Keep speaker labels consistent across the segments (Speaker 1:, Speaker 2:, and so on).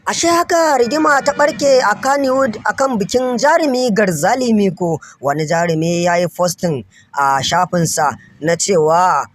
Speaker 1: Ashe haka rigima ta ɓarke a Kannywood akan bikin jarumi Garzali Miko. Wani jarumi ya yi posting a shafinsa na cewa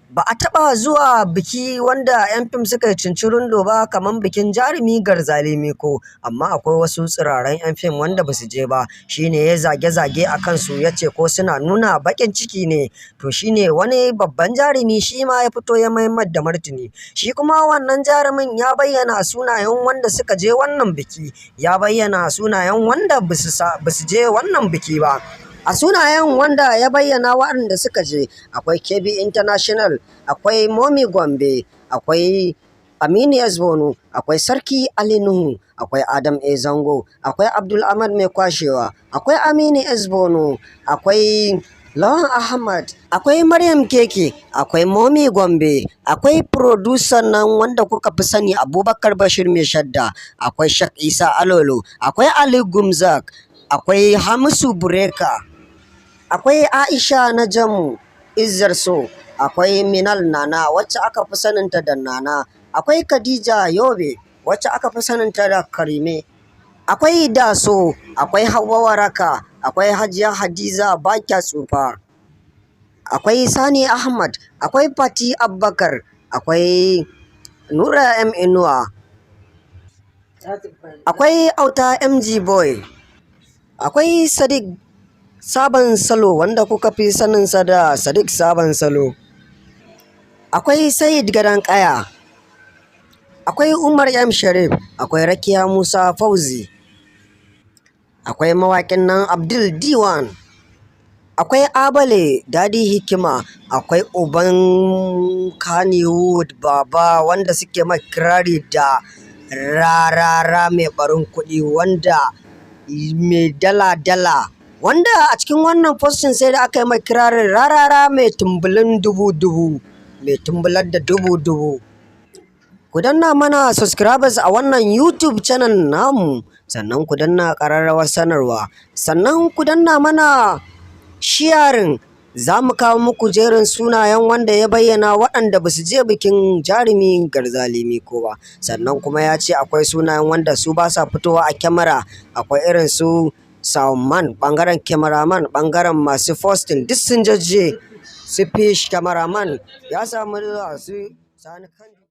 Speaker 1: ba a taɓa zuwa biki wanda 'yan fim suka yi cincirindo ba kamar bikin jarumi Garzali Miko, amma akwai wasu tsiraran 'yan fim wanda ba su je ba. Shi ne ya zage-zage a kansu, ya ce ko suna nuna baƙin ciki ne. To shi ne wani babban jarumi shi ma ya fito ya mayar da martani. Shi kuma wannan jarumin ya bayyana sunayen wanda suka je wannan biki, ya bayyana sunayen wanda ba su je wannan biki ba. A sunayen wanda ya bayyana waɗanda suka je, akwai KB International, akwai Momi Gombe, akwai Aminu S Bono, akwai Sarki Ali Nuhu, akwai Adam A Zango, akwai Abdul Ahmad Mai Kwashewa, akwai Aminu S Bono, akwai Lawan Ahmad, akwai Maryam Keke, akwai Momi Gombe, akwai producer nan wanda kuka fi sani, Abubakar Bashir Mai Shadda, akwai Shak Isa Alolo, akwai Ali Gumzak, akwai Hamisu Bureka, akwai Aisha Najamu Izzar So, akwai Minal Nana wacce aka fi saninta da Nana, akwai Khadija Yobe wacce aka fi saninta da Karime, akwai Daso, akwai Hauwa Waraka, akwai Hajiya Hadiza Bakya Tsufa, akwai Sani Ahmad, akwai Fati Abubakar, akwai Nura M Inuwa, akwai Auta MG Boy, akwai Sadiq Sabon Salo wanda kuka fi saninsa da Sadiq Sabon Salo, akwai Said Gadon Ƙaya, akwai Umar M Sharif, akwai Rakiya Musa Fauzi, akwai mawaƙin nan Abdul Diwan, akwai Abale Dadi Hikima, akwai uban Kannywood Baba wanda suke mai kirari da Rarara mai ɓarin kuɗi, wanda mai dala-dala, wanda a cikin wannan posting sai da aka yi mai kirarin Rarara mai tumbulin dubu-dubu, mai tumbular da dubu-dubu. Ku danna mana subscribers a wannan YouTube channel namu, sannan ku danna ƙararrawar sanarwa, sannan ku danna mana sharing. Za mu kawo muku jerin sunayen wanda ya bayyana waɗanda ba su je bikin jarumi Garzali Miko ba. Sannan kuma ya ce akwai sunayen wanda su ba sa fitowa a kyamara, akwai irin su soundman, ɓangaren cameraman, ɓangaren masu posting duk sun jajje, su fish cameraman ya samu zuwa, su Sani.